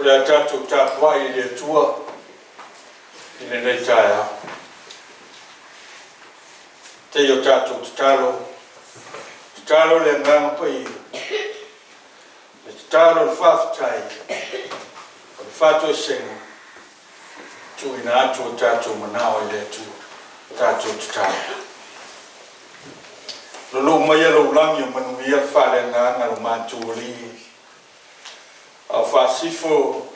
O le a tatou tapuai i le Atua i lenei taeao. Te i o tatou tatalo, tatalo le Agaga Paia, le tatalo le faafetai, o le faatoesega, tuuina atu o tatou manao i le Atua, tatou tatalo. Lolou maia lou lagi o manuia faaleagaga lo matou Alii, a o faasifo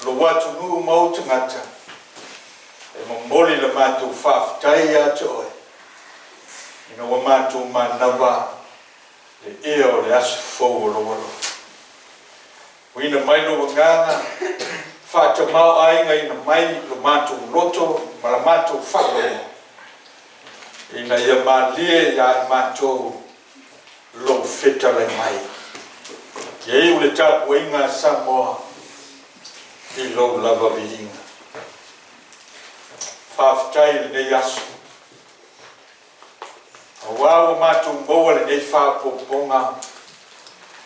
lou atunuu ma ou tagata, e momoli le matou faafetai ia te oe, ina ua matou manava le ea o le aso fou o lou alofa. Uiina mai lou agaga, faatamaoaigaina mai lo matou loto ma la matou faalogo, ina ia malie ia i matou lou fetalai mai. Ia iu le tapuaiga a Samoa i lou lava viiga. Faafetai i lenei aso, auā ua matou maua lenei faaopoopoga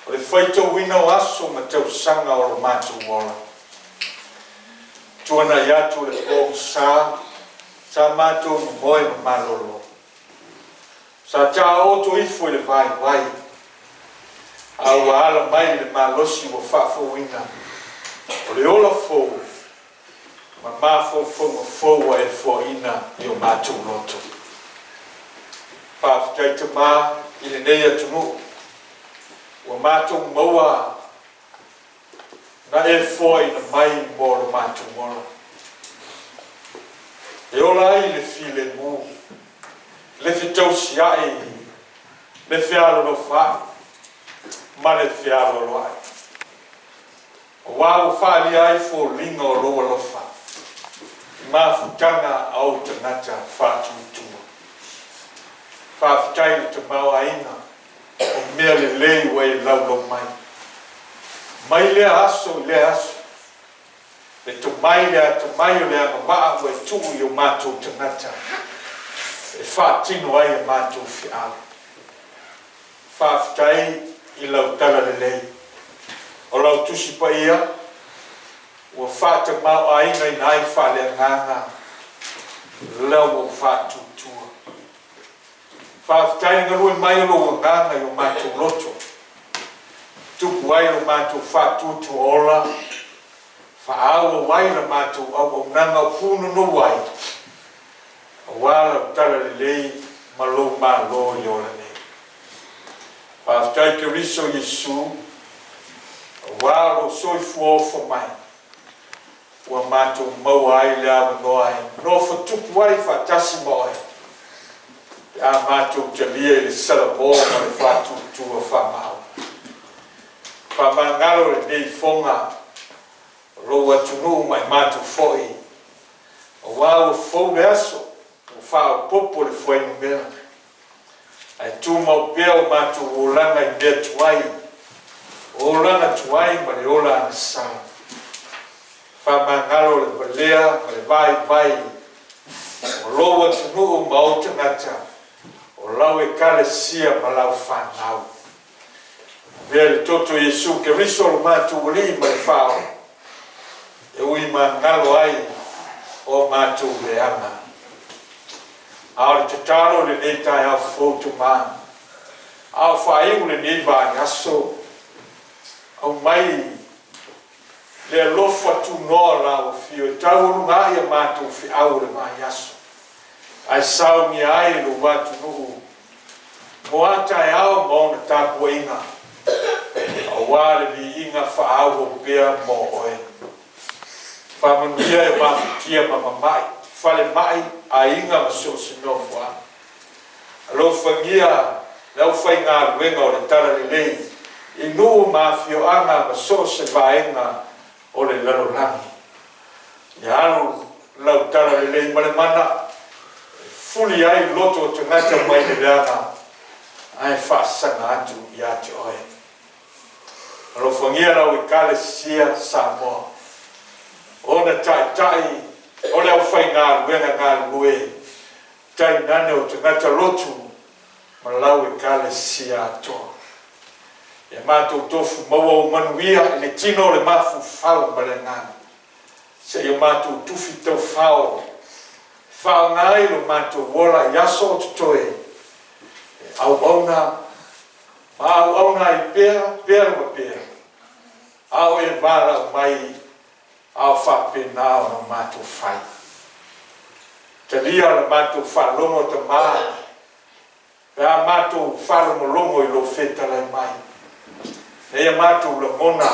o le faitauina o aso ma tausaga o lo matou ola. Tuanai atu le pogisa sa matou momoe ma malolo. Sa taoto ifo i le vaivai, a ua ala mai le malosi ua faafouina o le ola fou ma mafaufauga fou ua e foaina i o matou loto. Faafetai Tama i lenei atunuu ua matou maua na e foaina mai mo lo matou ola. E ola ai le filemu, le fetausiai, le fealolofa'i ma le fealoaloa'i. Auā ua faaalia ai foliga o lou alofa i mafutaga a ou tagata faatuatua. Faafetai i le tamaoaiga o mea lelei ua e laulau mai. Mai lea aso i lea aso, le tomai, le atamai o le agavaa ua e tuu i o matou tagata e faatino ai a matou feau. Faafetai i lau talalelei. O lau Tusi Paia ua faatamaoaigaina ai faaleagaga lau ua faatuatua. Faafetai le galue mai o lou agaga i o matou loto. Tupu ai lo matou faatuatua ola, faaauau ai la matou auaunaga o punonou ai, auā lau talalelei ma lou Malo i le ola nei. Faafetai Keriso Iesu, auā lou soifua ofo mai, ua matou maua ai le avanoa e nofo tupu ai faatasi ma oe, pe a matou talia i le salamo ma le faatuatua faamaoni. Faamagalo lenei foga o lou atunuu ma i matou foi, auā ua fou le aso, ua faaopoopo le fuainumera, ae tumau pea o matou olaga i mea tuai, o olaga tuai ma le ola agasala. Faamagalo le valea ma le vaivai o lou atunuu ma ou tagata, o lau Ekalesia ma lau fanau. Avea le toto o Iesu Keriso lo matou Alii ma le Faaola, e ui magalo ai o matou leaga. A o le tatalo i lenei taeao fou Tama, a o faaiu lenei vaiaso, aumai le alofa tunoa o lau afio e taualuga ai a matou feau o le vaiaso, ae saunia ai lou atunuu mo a taeao ma ona tapuaiga, auā le viiga faaauau pea mo oe. Faamanuia e mafatia ma mama'i, falemai, aiga ma so o se nofoaga. Alofagia le aufaigaluega o le Talalelei. i nuu ma afioaga ma so o se vaega o le lalolagi. Ia alu lau talalelei ma le mana e fuli ai loto o tagata mai le leaga ae faasaga atu ia te oe. Alofagia lau Ekalesia Samoa, ona taitai o le aufaigaluega galulue, tainane o tagata lotu ma lau Ekalesia atoa. Ia matou tofu maua ou manuia i le tino, le mafaufau ma le agaga, seia matou tufi taufao e faaaoga ai lo matou ola i aso o totoe e auauna ma auauna ai pea, pea lava pea, a o e valaau mai a o faapena ona matou fai. Talia la matou faalogo, Tama, pe a matou faalogologo i lou fetalai mai, ina ia matou lagona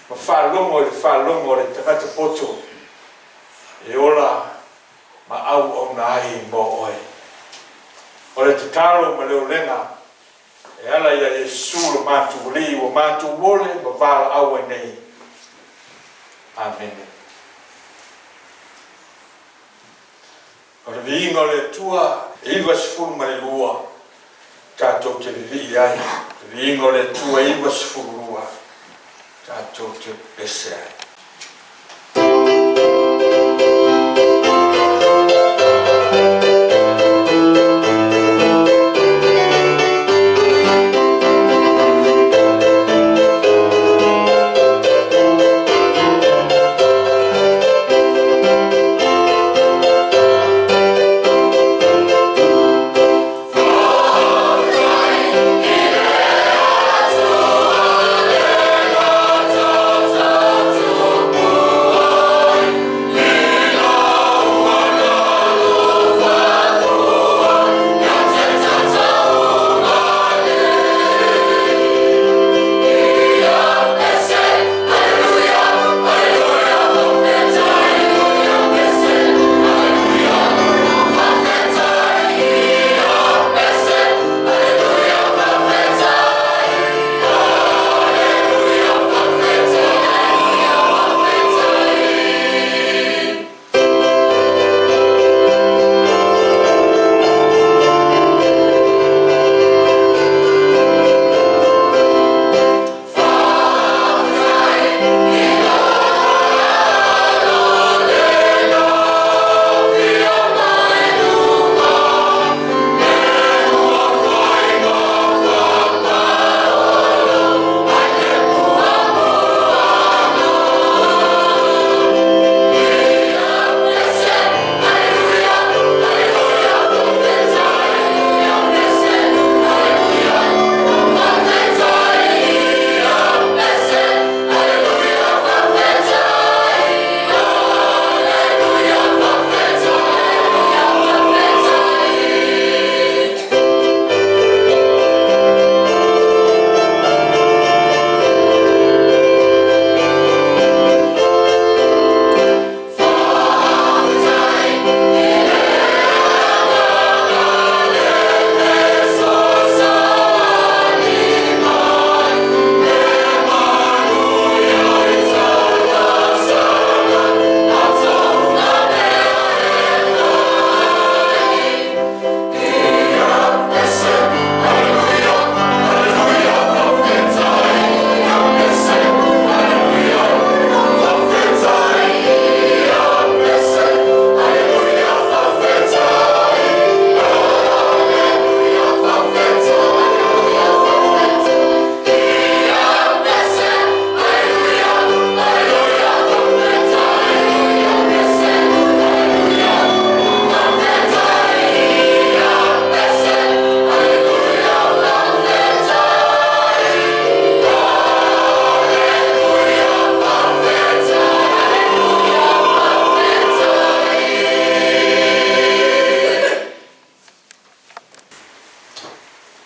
ma faalogo i le faalogo a le tagata poto e ola ma auauna ai mo oe. O le tatalo ma le olega e ala ia Iesu lo matou Alii ua matou ole ma valaau ai nei. Amene. O le viiga o le Atua e 92 tatou te vivii ai. Le viiga o le Atua e 92 tatou te pese ai.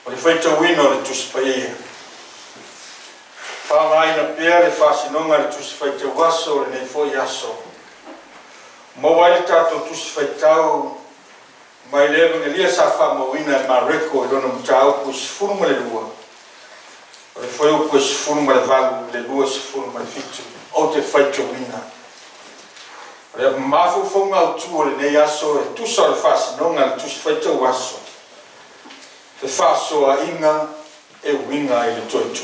O le faitauina o le Tusi Paia. Faaaogaina pea le faasinoga a le Tusi Faitau Aso o lenei foi aso. Maua ai le tatou Tusi Faitau mai le Evagelia sa faamauina e Mareko i lona mataupu 12. O le fuaiupu e 18 i le 27 ou te faitauina. O le mafaufauga autu o lenei aso e tusa o le faasinoga a le Tusi Faitau Aso, Fefaasoaaiga e uiga i le toe tu.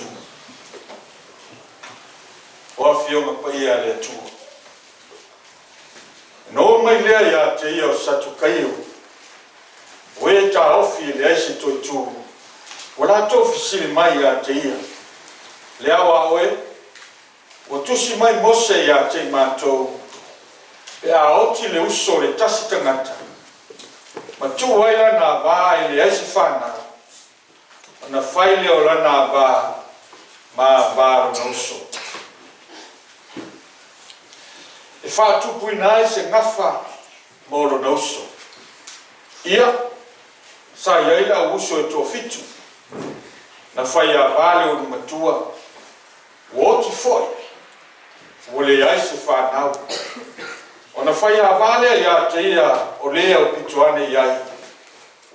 O Afioga Paia a le Atua, ona oo mai lea ia te ia o Satukaio, o e taofi e leai se toe tu, ua latou fesili mai ia te ia, le ao a oe, ua tusi mai Mose ia te i matou, pe a oti le uso o le tasi tagata, ma tuu ai lana ava e leai se fanau, ona fai lea o lana ava ma ava a lona uso. E faatupuina ai se gafa mo lona uso. Ia, sa i ai le au uso e toafitu, na fai ava le ulumatua, ua oti foi, ua leai se fanau. Ona fai ava lea ia te ia o le aupito ane i ai,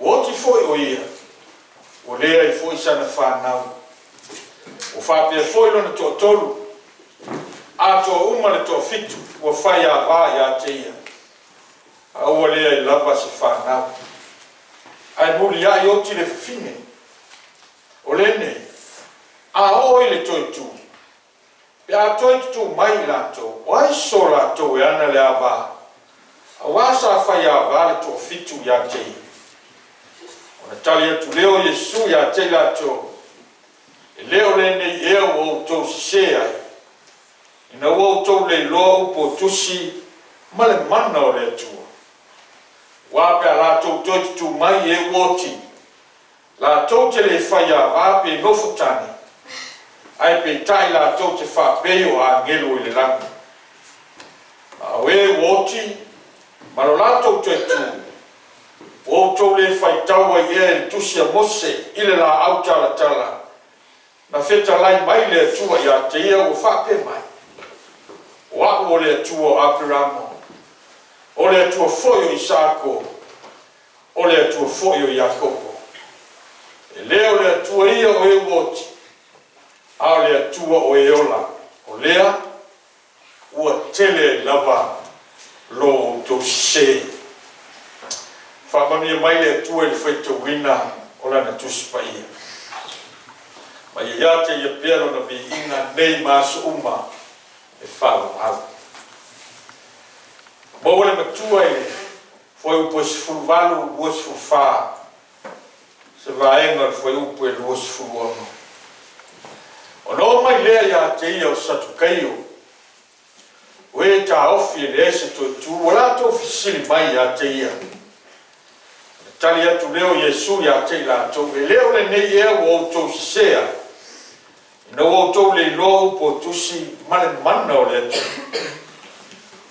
ua oti foi o ia, ua leai foi sana fanau. Ua faapea foi lona toatolu, atoa uma le toafitu ua fai ava ia te ia, a ua leai lava se fanau. Ae muliai oti le fafine, o lenei, a oo i le toe tu, pe a toe tutū mai i latou, o ai so latou e ana le ava, auā sa fai ava le toafitu ia te ia. Ona tali atu lea o Iesu ia te i latou, e le o lenei ea ua outou sesē ai, ina ua outou le iloa upu o Tusi ma le mana o le Atua? Aua pe a latou toe tutū mai i e ua oti, latou te le fai ava pe nofo tane, ae peitai latou te faapei o agelu i le lagi. A o e ua oti ma lo latou toe tu, ua outou le faitau ai ea i le tusi a Mose i le laau talatala, na fetalai mai le Atua ia te ia ua faapea mai, O au o le Atua o Aperamo, o le Atua foi o Isaako, o le Atua foi o Iakopo. E le o le Atua ia o e ua oti, a o le Atua o e ola. O lea ua tele ai lava lo outou sesē. Faamanuia mai le Atua i le faitauina o Lana Tusi Paia. Ma ia ia te Ia pea Lona viiga nei ma aso uma e faavavau. Maua le matua i le fuaiupu e 18, 24, se vaega o le fuaiupu e 26. Ona oo mai lea ia te ia o Satukaio, o e taofi e leai se toe tu, ua latou fesili mai ia te ia. Ona tali atu lea o Iesu ia te i latou, e le o lenei ea ua outou sesē ai, ina ua outou le iloa upu o Tusi ma le mana o le Atua?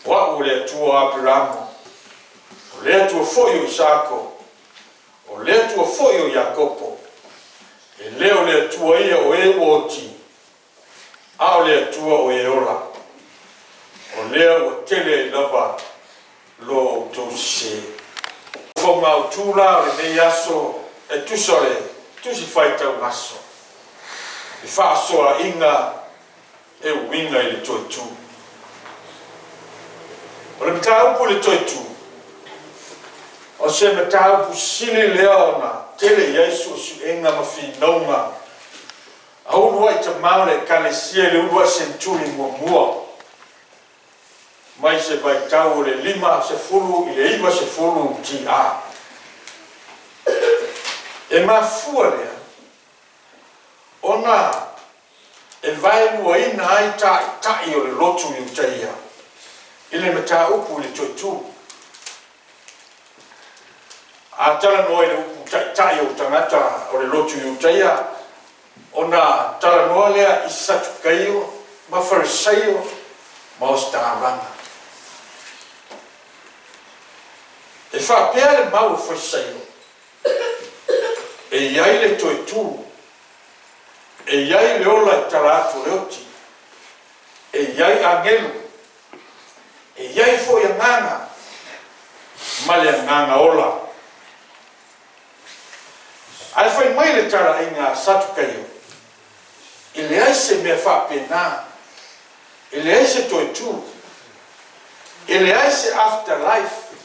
O au o le Atua o Aperamo, o le Atua foi o Isaako, o le Atua foi o Iakopo. E le o le Atua ia o e ua oti, a o le Atua o e ola. O lea ua tele ai lava lo outou sesē. Mafaufauga autu la o lenei aso e tusa o le Tusi Faitau Aso, Fefaasoaaiga e uiga i le toe tu. O le mataupu i le toe tu, o se mataupu sili lea ona tele i ai suesuega ma finauga a uluai tama o le Ekalesia i le uluai seneturi muamua, mai se vaitau o le 50 i le 90 TA. E mafua lea ona e vaeluaina ai taitai o le lotu Iutaia i le mataupu i le toe tu. A talanoa i le upu taitai o tagata o le lotu Iutaia, ona talanoa lea i Satukaio ma Farisaio ma Ositaulaga. E faapea le mau a Farisaio, e i ai le toe tu, e i ai le ola i tala atu o le oti, e i ai agelu, e i ai foi agaga ma le agaga ola. Ae fai mai le talaiga a Satukaio, E leai se mea faapena. E leai se toe tu. E leai se after life.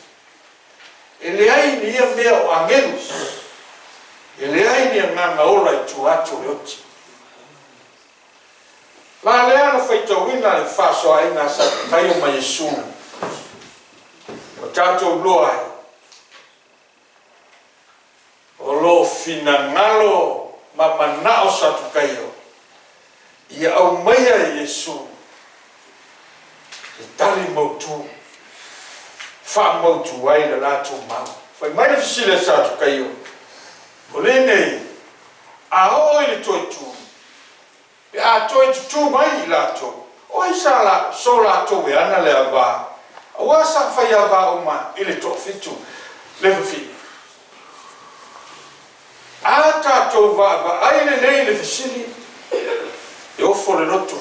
E leai ni ia mea o agelu. E leai ni agaga ola i tua atu o le oti. La lea na faitauina le fefaasoaaiga a Satukaio ma Iesu, ua tatou iloa ai, o lo o finagalo ma manao Satukaio ia aumaia e Iesu se tali mautu, faamautu ai le latou mau. Fai mai le fesili a Satukaio, O lenei, a oo i le toe tu, pe a toe tutū mai i latou, o ai sa la, so latou e ana le ava, aua sa fai ava uma i le toafitu le fafine? A tatou vaavaai lelei i le fesili, e ofo le loto.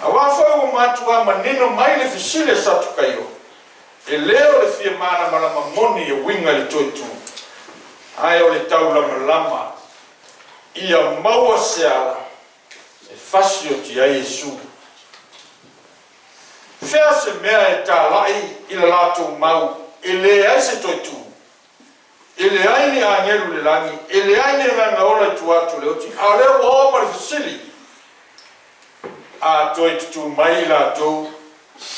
Aua foi ua matuā manino mai le fesili a Satukaio, e le o le fia malamalama moni e uiga i le toe tu, ae o le taulamalama ia maua se ala e fasioti ai Iesu. Fea se mea e talai i le latou mau e leai se toe tu, e leai ni agelu i le lagi, e leai ni agaga ola i tua atu o le oti, a o lea ua oo ma le fesili, A toe tutū mai i latou,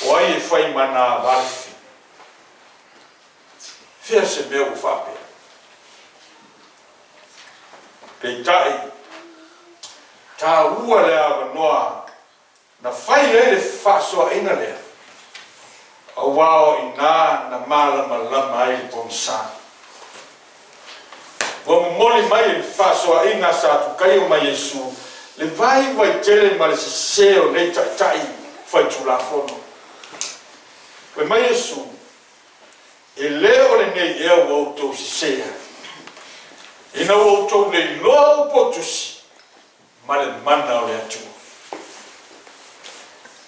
o ai e fai ma nā valefi? Fea se mea ua faapea? Peitai, taua le avanoa na fai ai le fefaasoaaiga lea, aua o i ina na malamalama ai le pogisa. Ua momoli mai e le fefaasoaaiga a Satukaio ma Iesu le vaivai tele ma le sese o nei taitai faitulafono. Fai mai Iesu, E le o lenei ea ua outou sese ai, ina ua outou le iloa upu o Tusi ma le mana o le Atua.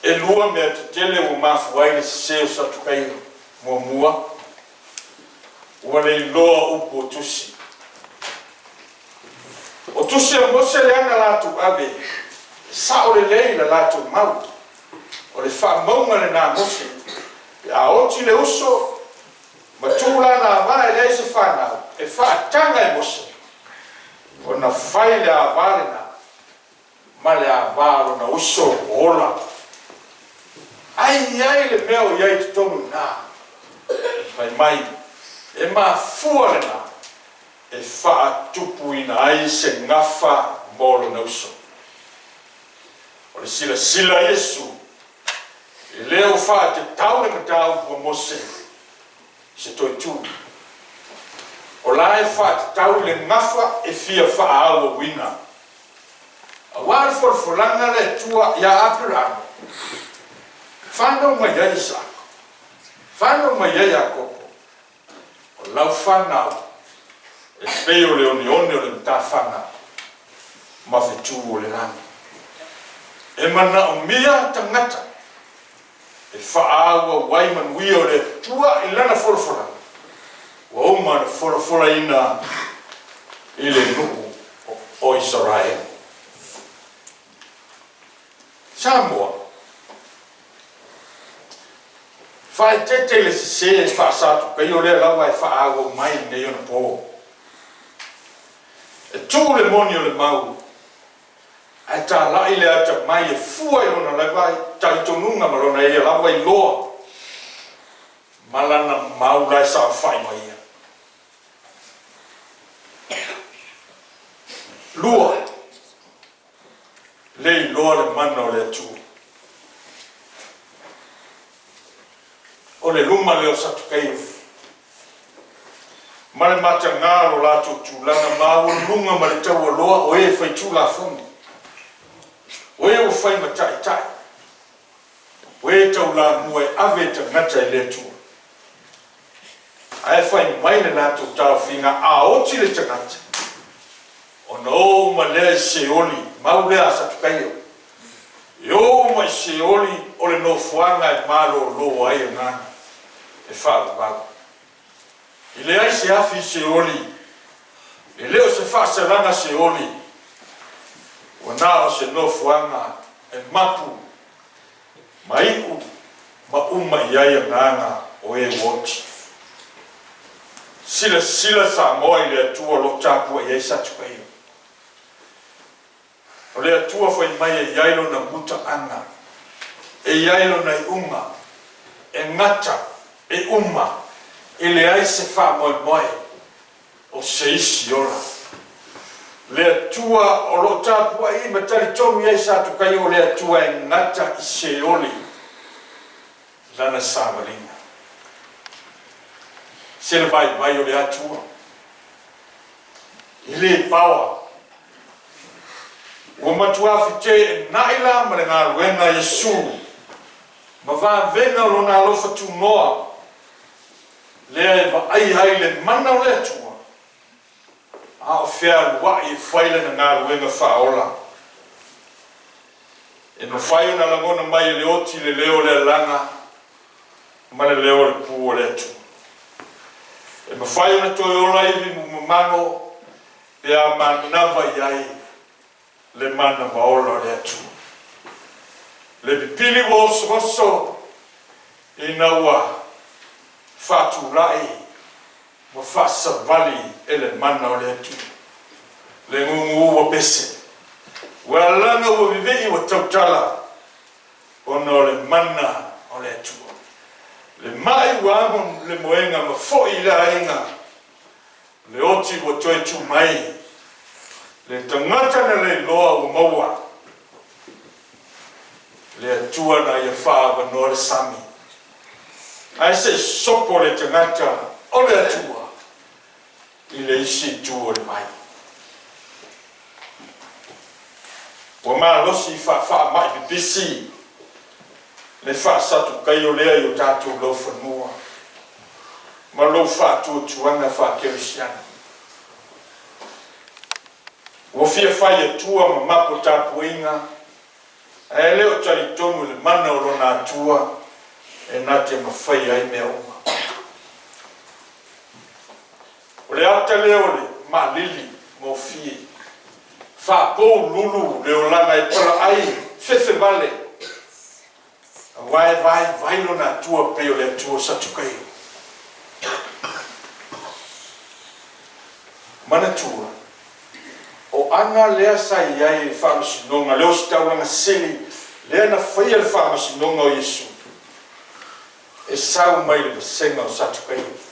E lua mea tetele ua mafua ai le sese o Satukaio. Muamua, ua le iloa upu o Tusi. O Tusi a Mose lea na latou ave, e sao lelei la latou mau. O le faamauga lena a Mose, pe a oti le uso ma tu lana ava e leai se fanau, e faataga e Mose ona fai le ava lena ma le ava a lona uso ua ola. Ai i ai le mea o i ai i totonu i ina. Fai mai, e mafua lena e faatupuina ai se gafa mo lona uso. O le silasila a Iesu, e le o faatetau le mataupu a Mose i se toe tu. O la e faatatau i le gafa e fia faaauauina. Aua le folafolaga a le Atua ia Aperamo, fanau mai ai Isaako, fanau mai ai Iakopo, O lau fanau e pei o le oneone o le matafaga ma fetu o le lagi. E manaomia tagata e faaauau ai manuia o le Atua i lana folafolaga ua uma ona folafolaina i le nuu o Isaraelu. Samoa. Faaeteete i le sese e faasatukaio lea lava e faaauau mai i lenei onapo. E tuu le moni o le mau, ae talai le atamai e fua i lona lava talitonuga ma lona ia lava iloa ma lana mau la e saofai ma ia. 2. Le iloa le mana o le Atua. O le luma lea o Satukaio ma le mataga o lo latou tulaga maualuluga ma le taualoa o e faitulafono, o e ua fai ma taitai, o e taulamua e ave tagata i le Atua. Ae fai mai le latou taofiga, a oti le tagata, ona o uma lea i Seoli, mau lea a Satukaio, e o uma i Seoli o le nofoaga e malolo ai agaga e faavavau. E leai se afi i Seoli, e le o se faasalaga Seoli. Ua na o se nofoaga e mapu ma iu ma uma i ai agaga o e ua oti. Silasila Samoa i le Atua o lo o tapuai ai Satukaio. O le Atua fai mai e i ai Lona mutaaga, e i ai Lona iuga, e gata, e uma, e leai se faamoemoe o se isi ola. Le Atua o lo o tapuai ma talitonu i ai Satukaio o le Atua e gata i Seoli lana savaliga. Se le vaivai o le Atua, e le paoa. Ua matua feteenai la ma le galuega a Iesu ma vavega o Lona alofa tunoa, lea e vaaia ai le mana o le Atua, a o fealuai e fai Lana galuega faaola. E mafai ona lagona mai e le oti le leo o le alaga ma le leo o le pū o le Atua. E mafai ona toe ola ivi mumamago pe a manava i ai le manava ola o le Atua. Le pipili ua osooso ina ua faatulai ma faasavali e le mana o le Atua. Le gugu ua pese, ua alaga ua vivii ua tautala ona o le mana o le Atua. Le mai ua amo le moega ma foi i le aiga, le oti ua toe tu mai, le tagata na leiloa ua maua, le Atua na ia faaavanoa le sami, ae se i sopo le tagata o le Atua i le isi itu o le vai. Ua malosi faafaamai pipisi le faasatukaio lea i o tatou laufanua ma lou faatuatuaga faakerisiano. Ua fia fai Atua ma mapo tapuaiga, ae le o talitonu i le mana o lona Atua e na te mafaia ai mea uma. O le ata lea o le maalili gofie, faapoululu le olaga e palaai fefevale, aua e vaivai lona Atua pei o le Atua o Satukaio. Manatua, o aga lea sa i ai i le Faamasinoga, le Ositaulaga Sili lea na faia le Faamasinoga o Iesu, e sau mai le vasega o Satukaio.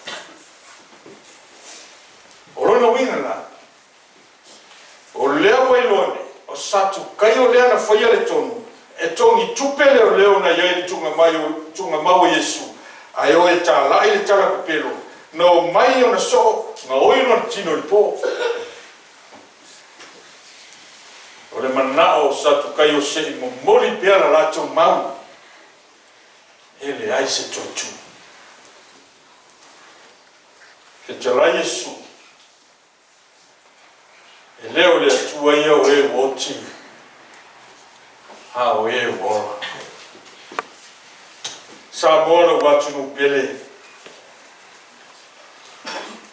O lona uiga la, o lea ua iloa nei, o Satukaio lea na faia le tonu e togi tupe leoleo na i ai le tuugamau o Iesu, ae o e talai le tala pepelo, na omai ona soo gaoi lona tino i le po. O le manao o Satukaio se i momoli pea la latou mau, e leai se toe tu. Fetalai Iesu, e le o le Atua ia o e ua oti, a o e ua ola. Samoa lou atunuu pele,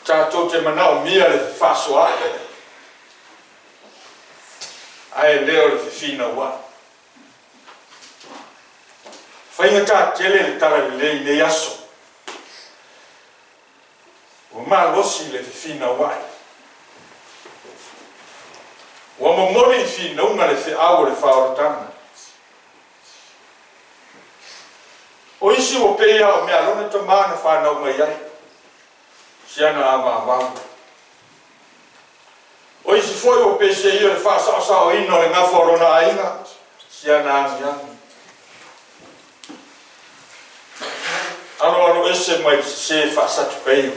tatou te manaomia le fefaasoaai, ae le o le fefinauai. Faigata tele le talalelei i nei aso, ua malosi le fefinauai. Ua momoli i finauga le feau o le faaolataga. O isi ua pei lava o mealona tama na fanau mai ai, si ana avaavau. O isi foi ua peseia le faasaosaoina o le gafa o lona aiga, si ana agiagi. Aloalo ese mai le sese faasatukaio.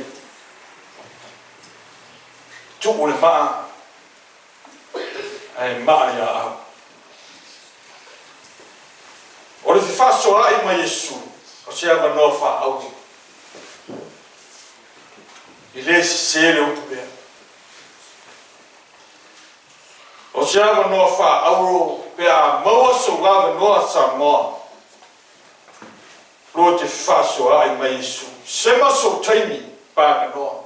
Tuu le maa ae maa ia au. O le fefaasoaai ma Iesu, o se avanoa faaauro. E le sese le upu lea. O se avanoa faaauro pe a maua sou avanoa Samoa, lua te fefaasoaai ma Iesu. Sema sou taimi paganoa,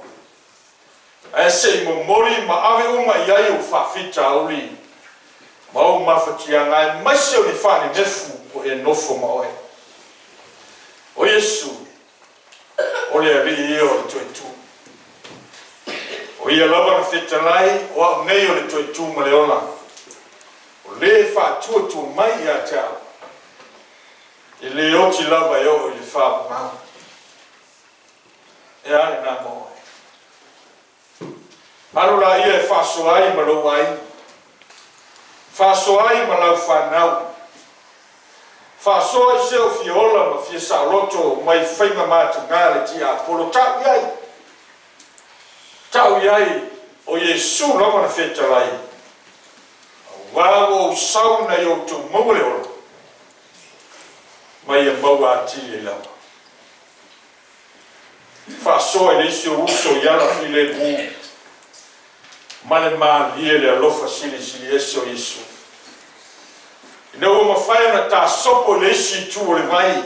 ae se i momoli ma ave uma i ai ou faafitauli. Ma ou mafatiaga aemaise o ni faanenefu ua e nofo ma oe. O Iesu, o le Alii ia o le toe tu. O Ia lava na fetalai, O A'u nei o le toe tu ma le ola, o le e faatuatua mai ia te A'u, e le oti lava e oo i le faavavau. E a lena mo oe? Alu laia e faasoa ai ma lou aiga, faasoa ai ma lau fanau, faasoa i se ua fia ola ma fia saoloto mai faiga matuga le tiapolo. Tau i ai, tau i ai, o Iesu lava na fetalai, auā ua ou sau ina ia outou maua le ola, ma ia maua atili ai lava. Faasoa i le isi ou uso i ala filemu ma le malie le alofa silisili ese o Iesu, ina ua mafai ona tasopo i le isi itu o le vai,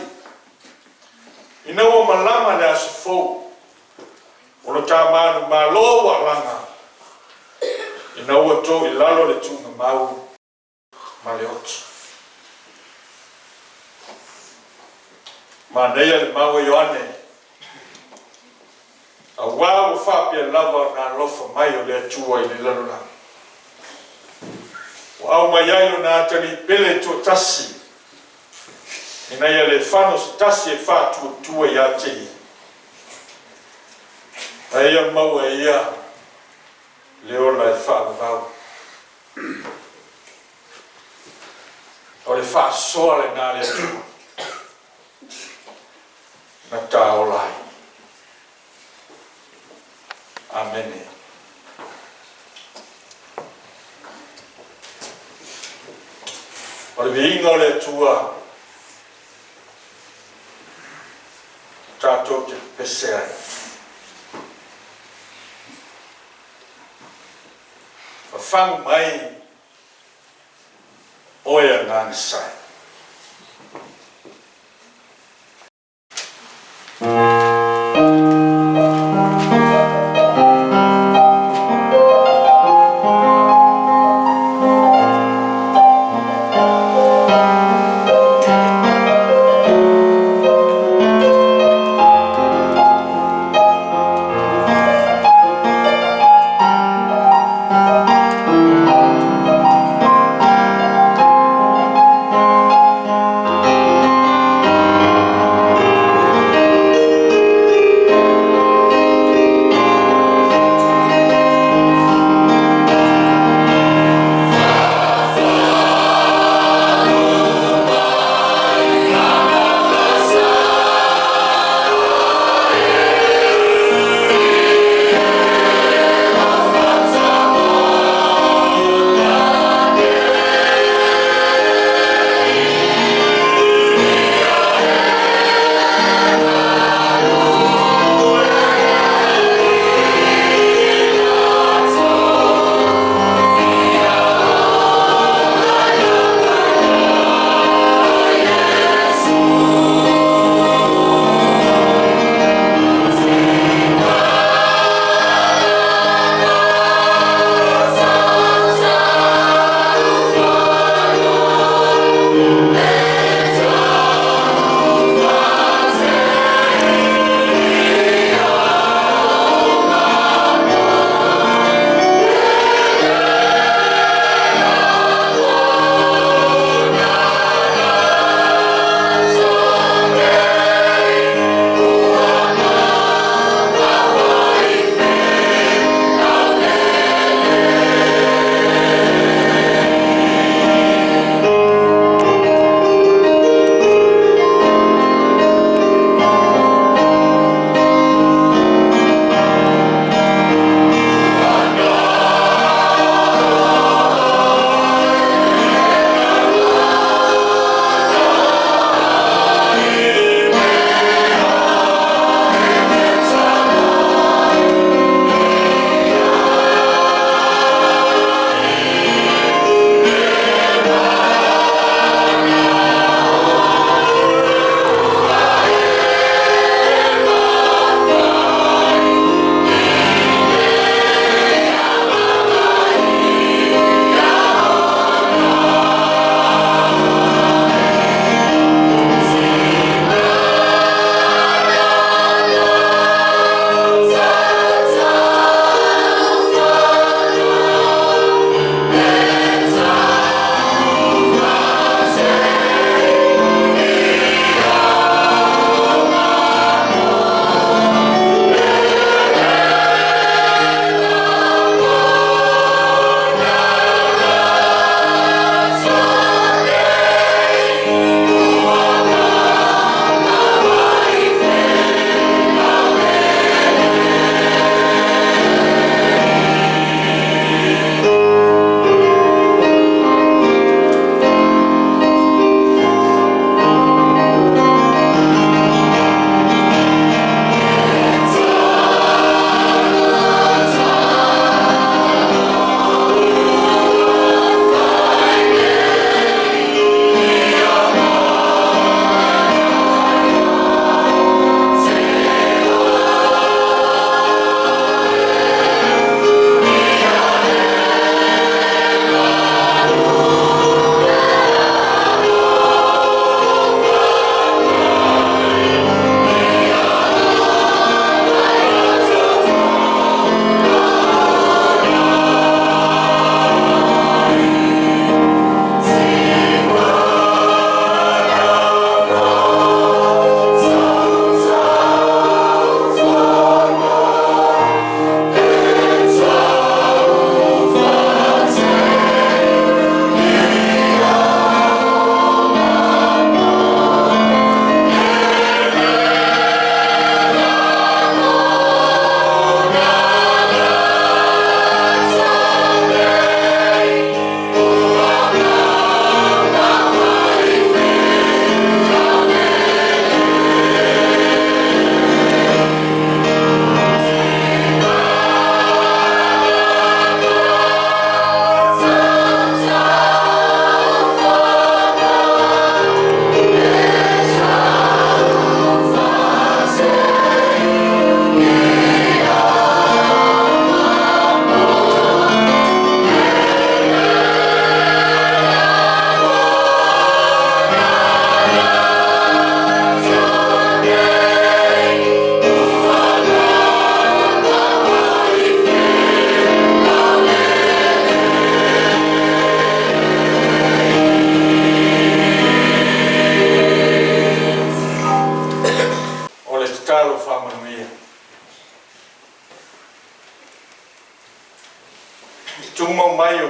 ina ua malama le aso fou, o lo ta manumalo ua alaga, ina ua to i lalo le tuugamau ma le oti. Manaia le mau a Ioane, auā ua faapea lava ona alofa mai o le Atua i le lalolagi, ua aumai ai Lona Atalii pele e toatasi, ina ia le fano se tasi e faatuatua ia te Ia, a ia maua e ia le ola e faavavau. O le faasoa lena a le Atua na ta ola ai. Amene. O le viiga o le Atua tatou te pepese ai. Fafagu mai oe agaga sae.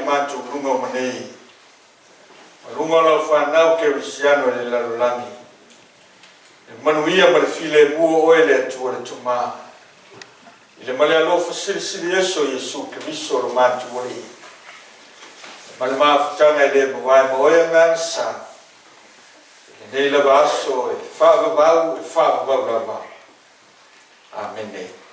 matou luga o manei, ma luga o lau fanau kerisiano i le lalolagi, le manuia ma le filemu o oe le Atua le Tama, i le ma le alofa silisili ese o Iesu Keriso lo matou Alii, ma le mafutaga e le mavae ma oe Agaga Sa, i lenei lava aso e faavavau e faavavau lava. Amene.